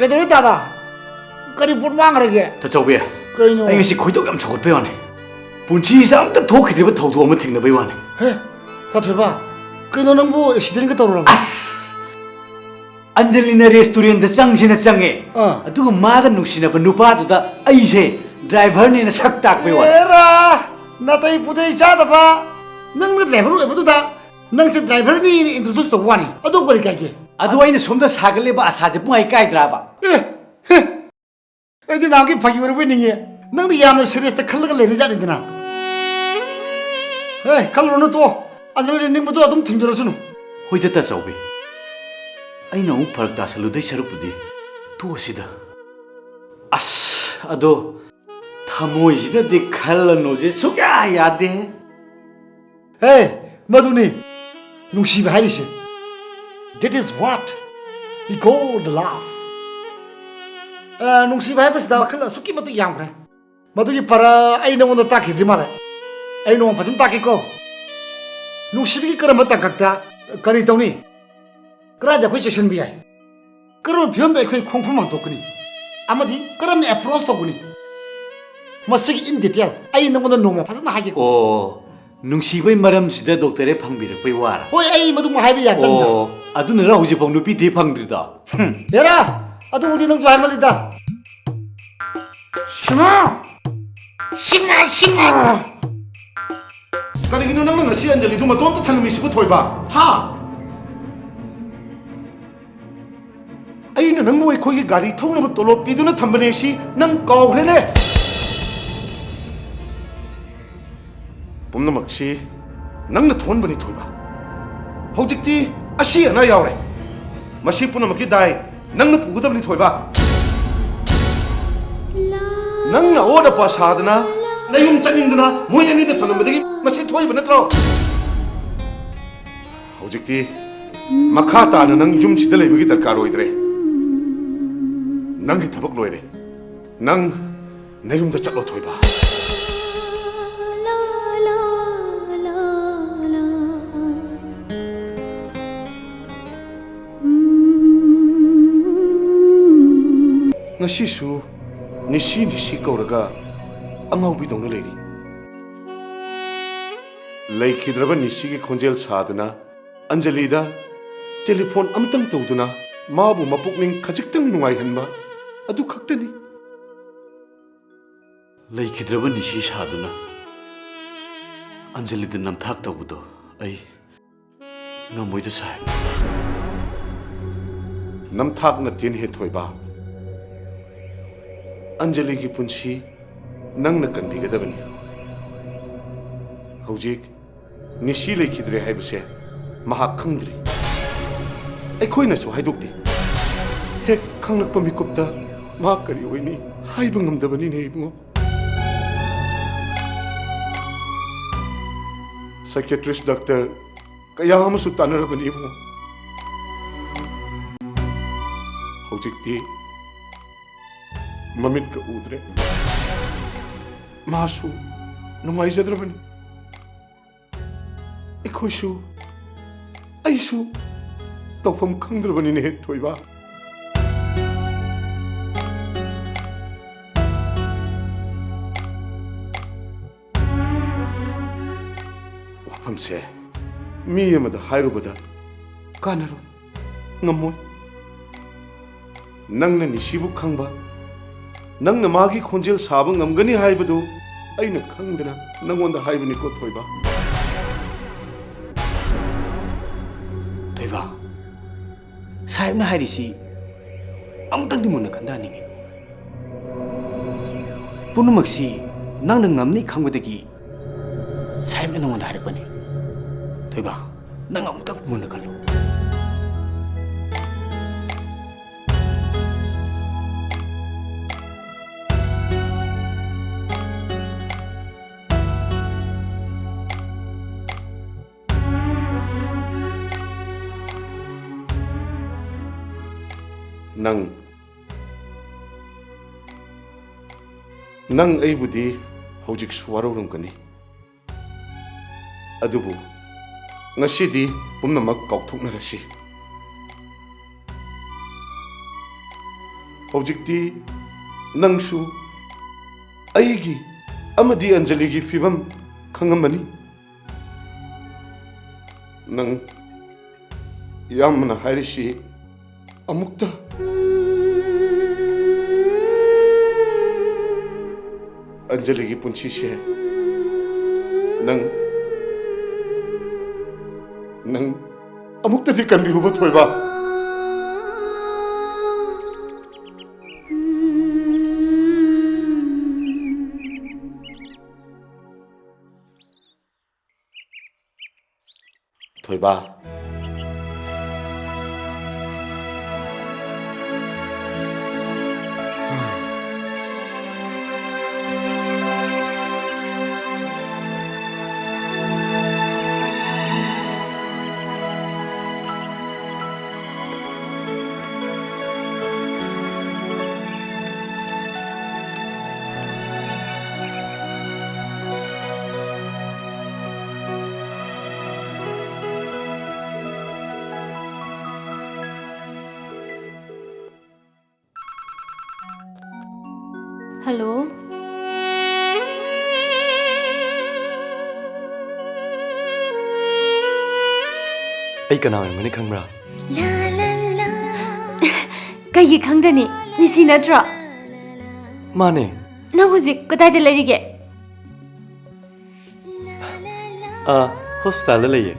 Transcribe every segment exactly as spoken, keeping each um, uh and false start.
ꯀꯩꯗꯧꯔꯦ ꯇꯥꯗ? ꯀꯔꯤ ꯄꯣꯠ ꯃꯥꯡꯈ꯭ꯔꯒꯦ? ꯇꯥꯆꯧꯕꯤ, ꯀꯩꯅꯣ? ꯑꯩ ꯉꯁꯤ ꯈꯣꯏꯗꯧ ꯌꯥꯝ ꯁꯥꯎꯒꯠꯄꯩ ꯋꯥꯅꯤ꯫ ꯄꯨꯟꯁꯤꯁꯤꯗ ꯑꯝꯇ ꯊꯣꯛꯈꯤꯗ꯭ꯔꯤꯕ ꯊꯧꯗꯣꯛ ꯑꯃ ꯊꯦꯡꯅꯕꯩ ꯋꯥꯅꯤ꯫ ꯍꯦ, ꯇꯥꯊꯣꯏꯕ, ꯀꯩꯅꯣ ꯅꯪꯕꯨ ꯑꯦꯛꯁꯤꯗꯦꯟꯒ ꯇꯧꯔꯨꯔꯕ? ꯑꯁ! ꯑꯟꯖꯂꯤꯅ ꯔꯦꯁꯇꯨꯔꯦꯟꯗ ꯆꯪꯁꯦꯅ ꯆꯪꯉꯦ꯫ ꯑꯥ꯫ ꯑꯗꯨꯒ ꯃꯥꯒ ꯅꯨꯡꯁꯤꯅꯕ ꯅꯨꯄꯥꯗꯨꯗ ꯑꯩꯁꯦ ꯗ꯭ꯔꯥꯏꯚꯔꯅꯦꯅ ꯁꯛ ꯇꯥꯛꯄꯩ ꯋꯥꯅꯤ꯫ ꯑꯦꯔꯥ! ꯅꯥꯇꯩ ꯄꯨꯇꯩ ꯆꯥꯗꯕ! ꯅꯪꯅ ꯗ꯭ꯔꯥꯏꯚꯔ ꯑꯣꯏꯕꯗꯨꯗ ꯅꯪꯁꯦ ꯗ꯭ꯔꯥꯏꯚꯔꯅꯤꯅ introduce ꯇꯧꯕ ꯋꯥꯅꯤ꯫ ꯑꯗꯨ ꯀꯔꯤ ꯀꯥꯏꯒꯦ? ꯑꯗꯨ ꯑꯩꯅ ꯁꯣꯝꯗ ꯁꯥꯒꯠꯂꯤꯕ ꯑꯁꯥꯁꯦ ꯄꯨꯡꯍꯥꯏ ꯀꯥꯏꯗ꯭ꯔꯥꯕ? ꯑꯦ, ꯍꯦ꯫ ꯑꯩꯗꯤ ꯅꯍꯥꯟꯒꯤ ꯐꯥꯒꯤ ꯑꯣꯏꯔꯕꯣꯏ ꯅꯤꯡꯉꯦ꯫ ꯅꯪꯗꯤ ꯌꯥꯝꯅ seriousꯇ ꯈꯜꯂꯒ ꯂꯩꯔꯖꯥꯠꯅꯤꯗꯅ꯫ ꯍꯦ, ꯈꯜꯂꯨꯔꯅꯨ, ꯇꯣ꯫ ꯑꯟꯖꯂꯤꯅ ꯅꯤꯡꯕꯗꯣ ꯑꯗꯨꯝ ꯊꯤꯡꯖꯔꯁꯅꯨ꯫ ꯍꯣꯏꯗ, ꯇꯥꯆꯧꯕꯤ꯫ ꯑꯩꯅ ꯑꯃꯨꯛ ꯐꯔꯛ ꯇꯥꯁꯜꯂꯨꯗꯣꯏ ꯁꯔꯨꯛꯄꯨꯗꯤ ꯇꯣꯛꯑꯁꯤꯗ꯫ ꯑꯁ, ꯑꯗꯣ ꯊꯃꯣꯏꯁꯤꯗꯗꯤ ꯈꯜꯂꯅꯨꯁꯦ ꯁꯨꯛꯌꯥ ꯌꯥꯗꯦ꯫ ꯍꯦ, ꯃꯗꯨꯅꯤ ꯅꯨꯡꯁꯤꯕ ꯍꯥꯏꯔꯤꯁꯦ꯫ That is what we call the love. ꯑ, ꯅꯨꯡꯁꯤꯕ ꯍꯥꯏꯕꯁꯤꯗ ꯃꯈꯜ ꯑꯁꯨꯛꯀꯤ ꯃꯇꯤꯛ ꯌꯥꯝꯈ꯭ꯔꯦ꯫ ꯃꯗꯨꯒꯤ ꯄꯔꯥ ꯑꯩ ꯅꯉꯣꯟꯗ ꯇꯥꯛꯈꯤꯗ꯭ꯔꯤ ꯃꯥꯜꯂꯦ꯫ ꯑꯩ ꯅꯉꯣꯟꯗ ꯐꯖꯅ ꯇꯥꯛꯀꯦꯀꯣ꯫ ꯅꯨꯡꯁꯤꯕꯒꯤ ꯀꯔꯝꯕ ꯇꯥꯡꯀꯛꯇ ꯀꯔꯤ ꯇꯧꯅꯤ? ꯀꯗꯥꯏꯗ ꯑꯩꯈꯣꯏ ꯆꯦꯛꯁꯤꯟꯕ ꯌꯥꯏ? ꯀꯔꯝꯕ ꯐꯤꯕꯝꯗ ꯑꯩꯈꯣꯏ ꯈꯣꯡꯐꯝ ꯍꯟꯗꯣꯛꯀꯅꯤ? ꯑꯃꯗꯤ ꯀꯔꯝꯅ approach ꯇꯧꯒꯅꯤ? ꯃꯁꯤꯒꯤ in detail ꯑꯩ ꯅꯉꯣꯟꯗ ꯅꯣꯡꯃ ꯐꯖꯅ ꯍꯥꯏꯒꯦꯀꯣ꯫ ꯑꯣ, ꯅꯨꯡꯁꯤꯕꯩ ꯃꯔꯝꯁꯤꯗ ꯗꯣꯛꯇꯔ ꯍꯦꯛ ꯐꯪꯕꯤꯔꯛꯄꯩ ꯋꯥꯔꯥ? ꯍꯣꯏ, ꯑꯩ ꯃꯗꯨꯃ ꯍꯥꯏꯕ ꯌꯥꯒꯗ꯭ꯔꯥ? ꯑꯣ, ꯑꯗꯨꯅꯔ ꯍꯧꯖꯤꯛꯐꯥꯎ ꯅꯨꯄꯤ ꯊꯤ ꯐꯪꯗ꯭ꯔꯤꯗꯣ? ꯍꯨꯝ꯫ ꯍꯦꯔꯥ, ꯑꯗꯨꯕꯨꯗꯤ ꯅꯪꯁꯨ ꯍꯥꯏꯃꯜꯂꯤꯗ꯫ ꯁꯤꯃꯥ! ꯁꯤꯃꯥ, ꯁꯤꯃꯥ! ꯀꯔꯤꯒꯤꯅꯣ ꯅꯪꯅ ꯉꯁꯤ ꯑꯟꯖꯂꯤꯗꯨ ꯃꯇꯣꯝꯇ ꯊꯅꯝꯃꯤꯁꯤꯕꯨ, ꯊꯣꯏꯕ? ꯍꯥ? ꯑꯩꯅ ꯅꯪꯕꯨ ꯑꯩꯈꯣꯏꯒꯤ ꯒꯥꯔꯤ ꯊꯧꯅꯕ ꯇꯣꯂꯣꯞ ꯄꯤꯗꯨꯅ ꯊꯝꯕꯅꯦ, ꯁꯤ ꯅꯪ ꯀꯥꯎꯈ꯭ꯔꯦꯅꯦ? ꯄꯨꯝꯅꯃꯛꯁꯤ ꯅꯪꯅ ꯊꯣꯛꯍꯟꯕꯅꯤ, ꯊꯣꯏꯕ꯫ ꯍꯧꯖꯤꯛꯇꯤ ꯑꯁꯤ ꯑꯅꯥ ꯌꯥꯎꯔꯦ꯫ ꯃꯁꯤ ꯄꯨꯝꯅꯃꯛꯀꯤ ꯗꯥꯏ ꯅꯪꯅ ꯄꯨꯒꯗꯕꯅꯤ, ꯊꯣꯏꯕ꯫ ꯅꯪꯅ ꯑꯣꯠ ꯑꯄꯥ ꯁꯥꯗꯅ ꯅꯌꯨꯝ ꯆꯠꯅꯤꯡꯗꯅ ꯃꯣꯏ ꯑꯅꯤꯗ ꯊꯝꯂꯝꯕꯗꯒꯤ ꯃꯁꯤ ꯊꯣꯛꯏꯕ ꯅꯠꯇ꯭ꯔꯣ? ꯍꯧꯖꯤꯛꯇꯤ ꯃꯈꯥ ꯇꯥꯅ ꯅꯪ ꯌꯨꯝꯁꯤꯗ ꯂꯩꯕꯒꯤ ꯗꯔꯀꯥꯔ ꯑꯣꯏꯗ꯭ꯔꯦ꯫ ꯅꯪꯒꯤ ꯊꯕꯛ ꯂꯣꯏꯔꯦ꯫ ꯅꯪ ꯅꯌꯨꯝꯗ ꯆꯠꯂꯣ, ꯊꯣꯏꯕ꯫ ꯉꯁꯤꯁꯨ ꯅꯤꯁꯤ ꯅꯤꯁꯤ ꯀꯧꯔꯒ ꯑꯉꯥꯎꯕꯤꯗꯧꯅ ꯂꯩꯔꯤ꯫ ꯂꯩꯈꯤꯗ꯭ꯔꯕ ꯅꯤꯁꯤꯒꯤ ꯈꯣꯟꯖꯦꯜ ꯁꯥꯗꯨꯅ ꯑꯟꯖꯂꯤꯗ ꯇꯦꯂꯤꯐꯣꯟ ꯑꯃꯇꯪ ꯇꯧꯗꯨꯅ ꯃꯥꯕꯨ ꯃꯄꯨꯛꯅꯤꯡ ꯈꯖꯤꯛꯇꯪ ꯅꯨꯡꯉꯥꯏꯍꯟꯕ ꯑꯗꯨ ꯈꯛꯇꯅꯤ꯫ ꯂꯩꯈꯤꯗ꯭ꯔꯕ ꯅꯤꯁꯤ ꯁꯥꯗꯨꯅ ꯑꯟꯖꯂꯤꯗ ꯅꯝꯊꯥꯛ ꯇꯧꯕꯗꯣ ꯑꯩ ꯉꯝꯃꯣꯏꯗ, ꯁꯥꯍꯦꯕ꯫ ꯅꯝꯊꯥꯛ ꯅꯠꯇꯦꯅꯦꯍꯦ, ꯊꯣꯏꯕ꯫ ꯑꯟꯖꯂꯤꯒꯤ ꯄꯨꯟꯁꯤ ꯅꯪꯅ ꯀꯟꯕꯤꯒꯗꯕꯅꯤ꯫ ꯍꯧꯖꯤꯛ ꯅꯤꯁꯤ ꯂꯩꯈꯤꯗ꯭ꯔꯦ ꯍꯥꯏꯕꯁꯦ ꯃꯍꯥꯛ ꯈꯪꯗ꯭ꯔꯤ꯫ ꯑꯩꯈꯣꯏꯅꯁꯨ ꯍꯥꯏꯗꯣꯛꯇꯦ꯫ ꯍꯦꯛ ꯈꯪꯂꯛꯄ ꯃꯤꯀꯨꯞꯇ ꯃꯍꯥꯛ ꯀꯔꯤ ꯑꯣꯏꯅꯤ ꯍꯥꯏꯕ ꯉꯝꯗꯕꯅꯤꯅꯦ, ꯏꯕꯨꯡꯉꯣ꯫ ꯁꯥꯏꯀꯦꯇ꯭ꯔꯤꯁ ꯗꯥꯛꯇꯔ ꯀꯌꯥ ꯑꯃꯁꯨ ꯇꯥꯟꯅꯔꯕꯅꯤ, ꯏꯕꯨꯡꯉꯣ꯫ ꯍꯧꯖꯤꯛꯇꯤ ꯃꯃꯤꯠꯀ ꯎꯗ꯭ꯔꯦ꯫ ꯃꯥꯁꯨ ꯅꯨꯡꯉꯥꯏꯖꯗ꯭ꯔꯕꯅꯤ꯫ ꯑꯩꯈꯣꯏꯁꯨ, ꯑꯩꯁꯨ ꯇꯧꯐꯝ ꯈꯪꯗ꯭ꯔꯕꯅꯤꯅꯦ, ꯊꯣꯏꯕ꯫ ꯋꯥꯐꯝꯁꯦ ꯃꯤ ꯑꯃꯗ ꯍꯥꯏꯔꯨꯕꯗ ꯀꯥꯟꯅꯔꯣꯏ, ꯉꯝꯃꯣꯏ꯫ ꯅꯪꯅ ꯅꯤꯁꯤꯕꯨ ꯈꯪꯕ, ꯅꯪꯅ ꯃꯥꯒꯤ ꯈꯣꯟꯖꯦꯜ ꯁꯥꯕ ꯉꯝꯒꯅꯤ ꯍꯥꯏꯕꯗꯨ ꯑꯩꯅ ꯈꯪꯗꯅ ꯅꯪꯉꯣꯟꯗ ꯍꯥꯏꯕꯅꯤꯀꯣ, ꯊꯣꯏꯕ꯫ ꯊꯣꯏꯕ, ꯁꯥꯍꯦꯕꯅ ꯍꯥꯏꯔꯤꯁꯤ ꯑꯃꯨꯛꯇꯪꯗꯤ ꯃꯨꯟꯅ ꯈꯟꯊꯍꯟꯅꯤꯡꯉꯤ꯫ ꯄꯨꯝꯅꯃꯛꯁꯤ ꯅꯪꯅ ꯉꯝꯅꯤ ꯈꯪꯕꯗꯒꯤ ꯁꯥꯍꯦꯕꯅ ꯅꯪꯉꯣꯟꯗ ꯍꯥꯏꯔꯛꯄꯅꯤ꯫ ꯊꯣꯏꯕ, ꯅꯪ ꯑꯃꯨꯛꯇꯪ ꯃꯨꯟꯅ ꯈꯜꯂꯨ꯫ ꯅꯪ, ꯅꯪ ꯑꯩꯕꯨꯗꯤ ꯍꯧꯖꯤꯛꯁꯨ ꯋꯥꯔꯧꯔꯝꯒꯅꯤ꯫ ꯑꯗꯨꯕꯨ ꯉꯁꯤꯗꯤ ꯄꯨꯝꯅꯃꯛ ꯀꯥꯎꯊꯣꯛꯅꯔꯁꯤ꯫ ꯍꯧꯖꯤꯛꯇꯤ ꯅꯪꯁꯨ ꯑꯩꯒꯤ ꯑꯃꯗꯤ ꯑꯟꯖꯂꯤꯒꯤ ꯐꯤꯕꯝ ꯈꯪꯉꯝꯃꯅꯤ꯫ ꯅꯪ, ꯏꯌꯥꯝꯕꯅ ꯍꯥꯏꯔꯤꯁꯤ ꯑꯃꯨꯛꯇ ꯑꯟꯖꯂꯤꯒꯤ ꯄꯨꯟꯁꯤꯁꯦ ꯅꯪ, ꯅꯪ ꯑꯃꯨꯛꯇꯗꯤ ꯀꯟꯕꯤꯌꯨꯕ, ꯊꯣꯏꯕ꯫ ꯊꯣꯏꯕ꯫ ꯍꯜꯂꯣ꯫ ꯑꯩ ꯀꯅꯥ ꯑꯣꯏꯔꯝꯒꯅꯤ ꯈꯪꯕ꯭ꯔꯥ? ꯀꯩꯒꯤ ꯈꯪꯗꯅꯤ? ꯅꯤꯁꯤ ꯅꯠꯇ꯭ꯔꯣ? ꯃꯥꯅꯦ꯫ ꯅꯪ ꯍꯧꯖꯤꯛ ꯀꯗꯥꯏꯗ ꯂꯩꯔꯤꯒꯦ? ꯑꯥ, ꯍꯣꯁꯄꯤꯇꯥꯜꯗ ꯂꯩꯌꯦ꯫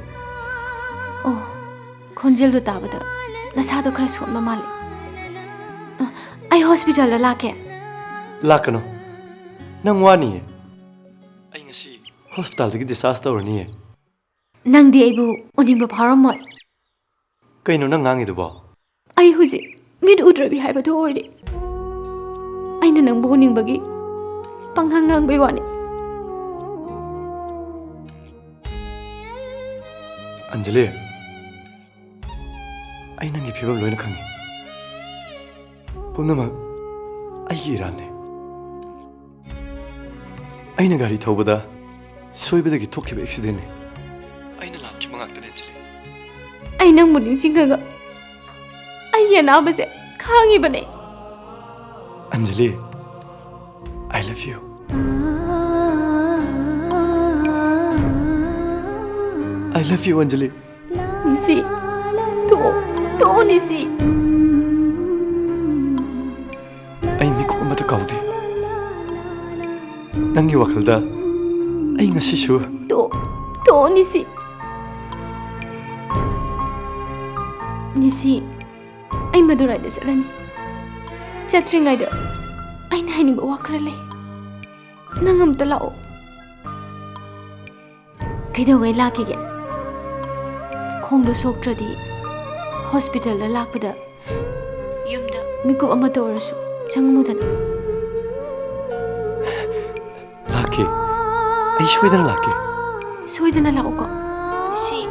ꯑꯣ, ꯈꯣꯟꯖꯦꯜꯗꯣ ꯇꯥꯕꯗ ꯅꯁꯥꯗꯣ ꯈꯔ ꯁꯣꯟꯕ ꯃꯥꯜꯂꯦ꯫ ꯑ, ꯑꯩ ꯍꯣꯁꯄꯤꯇꯥꯜꯗ ꯂꯥꯛꯀꯦ꯫ ꯂꯥꯛꯀꯅꯨ, ꯅꯪ ꯋꯥꯅꯤꯌꯦ꯫ ꯑꯩ ꯉꯁꯤ ꯍꯣꯁꯄꯤꯇꯥꯜꯗꯒꯤ ꯗꯤꯁꯆꯥꯔꯖ ꯇꯧꯔꯅꯤꯌꯦ꯫ ꯅꯪꯗꯤ ꯑꯩꯕꯨ ꯎꯅꯤꯡꯕ ꯐꯥꯎꯔꯝꯃꯣꯏ꯫ ꯀꯩꯅꯣ ꯅꯪ ꯉꯥꯡꯉꯤꯗꯨꯕꯣ? ꯑꯩ ꯍꯧꯖꯤꯛ ꯃꯤꯠ ꯎꯗ꯭ꯔꯕꯤ ꯍꯥꯏꯕꯗꯨ ꯑꯣꯏꯔꯦ꯫ ꯑꯩꯅ ꯅꯪꯕꯨ ꯎꯅꯤꯡꯕꯒꯤ ꯄꯪꯉꯥꯡ ꯉꯥꯡꯕꯩ ꯋꯥꯅꯤ꯫ ꯑꯟꯖꯂꯤ, ꯑꯩ ꯅꯪꯒꯤ ꯐꯤꯕꯝ ꯂꯣꯏꯅ ꯈꯪꯉꯤ꯫ ꯄꯨꯝꯅꯃꯛ ꯑꯩꯒꯤ ꯏꯔꯥꯟꯅꯦ꯫ ꯑꯩꯅ ꯒꯥꯔꯤ ꯊꯧꯕꯗ ꯁꯣꯏꯕꯗꯒꯤ ꯊꯣꯛꯈꯤꯕ ꯑꯦꯛꯁꯤꯗꯦꯟꯅꯦ꯫ ꯑꯩꯅ ꯂꯥꯟꯈꯤꯕ ꯉꯥꯛꯇꯅꯦ, ꯑꯟꯖꯂꯤ꯫ ꯑꯩ ꯅꯪꯕꯨ ꯅꯤꯡꯁꯤꯡꯉꯒ ꯑꯩꯒꯤ ꯑꯅꯥꯕꯁꯦ ꯈꯥꯡꯉꯤꯕꯅꯦ꯫ Anjali, I love you. I love you, Anjali. ꯅꯤꯁꯤ, ꯇꯣꯛꯑꯣ, ꯇꯣꯛꯑꯣ, ꯅꯤꯁꯤ꯫ ꯑꯩ ꯃꯤꯀꯨꯞ ꯑꯃꯇ ꯀꯥꯎꯗꯦ꯫ ꯅꯪꯒꯤ ꯋꯥꯈꯜꯗ ꯑꯩ ꯉꯁꯤꯁꯨ ꯇꯣꯛꯑꯣ, ꯇꯣꯛꯑꯣ, ꯅꯤꯁꯤ꯫ ꯅꯤꯁꯤ, ꯑꯩ ꯃꯗꯨꯔꯥꯏꯗ ꯆꯠꯂꯅꯤ꯫ ꯆꯠꯇ꯭ꯔꯤꯉꯩꯗ ꯑꯩꯅ ꯍꯥꯏꯅꯤꯡꯕ ꯋꯥ ꯈꯔ ꯂꯩ꯫ ꯅꯪ ꯑꯝꯇ ꯂꯥꯛꯑꯣ꯫ ꯀꯩꯗꯧꯉꯩ ꯂꯥꯛꯈꯤꯒꯦ? ꯈꯣꯡꯗꯣ ꯁꯣꯛꯇ꯭ꯔꯗꯤ ꯍꯣꯁꯄꯤꯇꯥꯜꯗ ꯂꯥꯛꯄꯗ ꯌꯨꯝꯗ ꯃꯤꯀꯨꯞ ꯑꯃꯇ ꯑꯣꯏꯔꯁꯨ ꯆꯪꯉꯝꯃꯨꯗꯅ꯫ ꯂꯥꯛꯀꯦ꯫ ꯑꯩ ꯁꯣꯏꯗꯅ ꯂꯥꯛꯀꯦ꯫ ꯁꯣꯏꯗꯅ ꯂꯥꯛꯎꯀꯣ꯫ ꯁꯤ